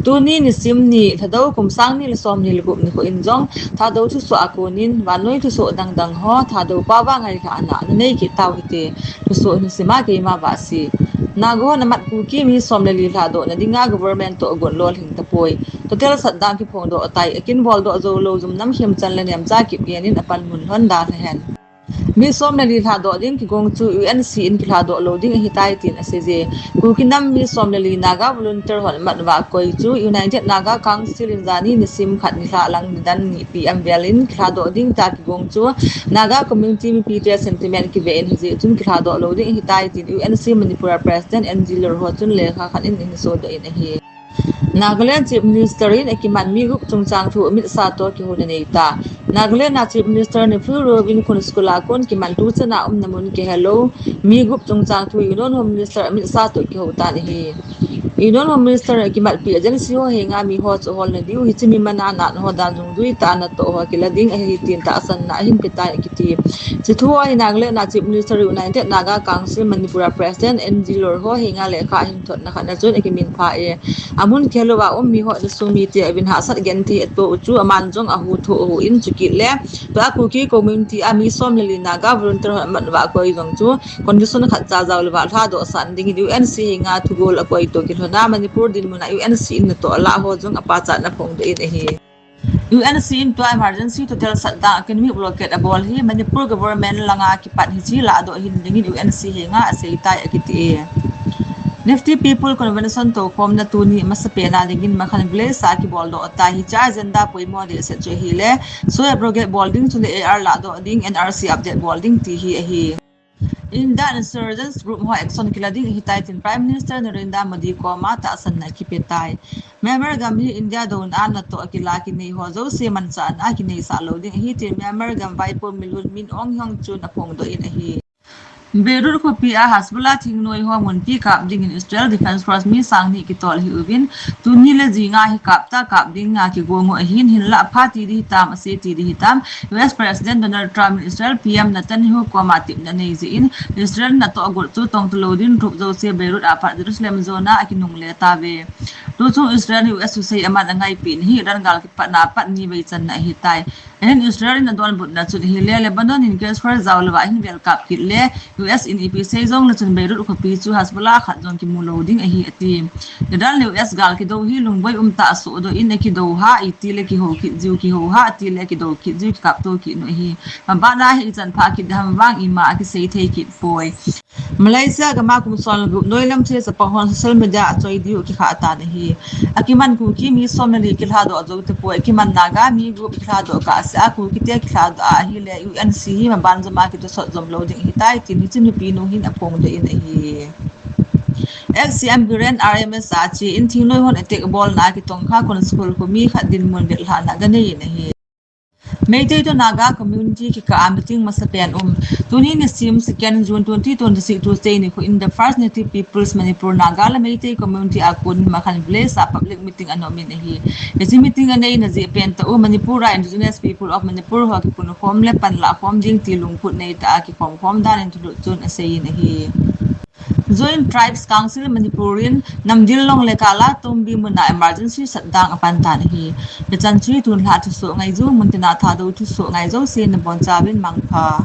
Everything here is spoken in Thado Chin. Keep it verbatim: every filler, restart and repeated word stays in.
Tuni nisim ni Thadou kum sang ni le som ni le gup nikho in jong Thadou thusoh a konin vannoi thusoh dangdang ho Thadou pao va ngailhahna nanei kit tau hite. Thusoh hin sima keima Vahsi. Naga hon amat Kuki mi som le li lhadohna dinga government toh gon lolhing tapoi. Total shutdown kiphongdoh tai, akin boldoh jou lou jum nam khemchan le nemcha kip genin apanmun lhon dalha hen. Mi som le li lhadoh ding kigong chu U N C in kilhadoh lou ding ahitai tin aseije. Kuki nam mi som le li Naga volunteer hon amat uva akoi chu United Naga Council in jani nisim khat nilhah lang nidan ni PM vel in kilhadoh ding tia kigong chu Naga community mipite sentiment kive in hijeh chun kilhadoh lou ding ahitai tin U N C Manipur a President N G Lorho chun lekha khat in ahin sodoh in ahi. Nagaland Chief Minister in akiman mi gup chungchang thu amit sa toh kihouna neita. Nagaland a Chief Minister Neiphiu Rio in khun school a kon kiman tuchan a umna mun kihelou mi gup chungchang thu Union Home Minister amit sa toh kihou tan ahi. Union Home Minister in akimatpi agency ho henga mi ho chu holna diu hiche mi mana natna ho dan dungjuitah a natoh ho kila ding ahi tin tahsanna ahin petai akiti. Hiche thu ho hi Nagaland a Chief Minister United Naga Council Manipur a President N G Lorho henga lekha ahin thotna khatna chun akiminphah e. Amun kihelouva um mi ho insung mite uvin hahsat genthei atoh u chu aman jong ahu thoh ahu in chukit le tua Kuki community a mi som le li Naga volunteer hon amat uva akoi jong chu condition khatcha jaolouva lhadoh san dingin U N C henga thugol akoi toh kilhona Manipur dinmun a U N C in natoh alah ho jong apachatna aphongdoh in ahi. U N C in tua emergency total shutdown economic blockade abol hi Manipur government langa kipat hiche lahdoh hih dingin U N C henga aseitai akiti e. Nifty People Convention toukhomna tuni masapen a dingin Makhan Village a kiboldoh tai, hiche agenda poimo dehset chu ahile soil abrogate bol ding chule A R lahdoh ding, N R C update bol ding ti hi ahi. India insurgents group ho action kila ding ahitai tin Prime Minister Narendra Modi koma tahsanna akipetai. Myanmar gam hi India douna a natoh a kila kinei ho jouse manchahna a kineisah lou ding ahi tin Myanmar gam vaipo Min Aung Hlaing chun aphongdoh in ahi. Beirut khopi a Hezbollah thingnoi ho munpi kap dingin Israel Defense Force mi sang ni kitol ahiuvin, tuni le jinga hi kapta kap dinga kigong u ahin, hinlah apha ti ding hitam, ase ti ding hitam, U S President Donald Trump in Israel P M Netanyahu koma tepna anei jeh in, Israel natoh got chu tongtou lou ding rup jouse Beirut apat Jerusalem jona akinungle tauve. Tuchung Israel in U S thusei aman angaipeh na hi Iran gal kipatna apat ni vei channa ahitai. Ahin Israel in adonbutna chun ahile Lebanon in ceasefire jaolouva ahin vel kap kit le U S in ipi sei jongle chun Beirut khopi chu Hezbollah khat jong kimu lou ding ahi ati. Iran le U S gal kidou hi lungboi umtah a sohdoh in akidou ha itile kihou kit jiu, kihou ha itile kidou kit jiu, kikaptou kit u ahi. Mabana hi ichan phah kit ham vang ima akisei thei kit poi. Malaysia gam a kum som le gup noilam cheh chapang hon social media a choi diu kikhah tan ahi. Akiman Kuki mi som le li kilhadoh jou tapoi, akiman Naga mi gup kilhadoh kahsea Kuki te kilhadoh a ahile U N C hi maban joma kitosot jom lou ding ahitai tin hiche nupi nu hin aphongdoh in ahi. Ex C M Biren R M S a che in thingnoi hon attack bolna a kitongkha Khon School khomi khat dinmun vetlhahna aganei in ahi. Meitei toh Naga community kikah a meeting masapen um. Tuni nisim second June twenty twenty-six Tuesday nikho in the First Native Peoples Manipur Naga le Meitei community a kon Makhan Village a public meeting ana um in ahi. Hiche meeting aneina jeh pentah u Manipur a Indigenous People of Manipur ho kipunkhom le panlah khom ding ti lungput neitah a kikhomkhom dan in thulut chun asei in ahi. Joint Tribes Council Manipur in Namdil long le Kalatumbi muna emergency shutdown apan tan ahi. Hichan chu tunlhah thusoh ngaiju, muntina Thadou thusoh ngai jouse nabonchauvin mangpha.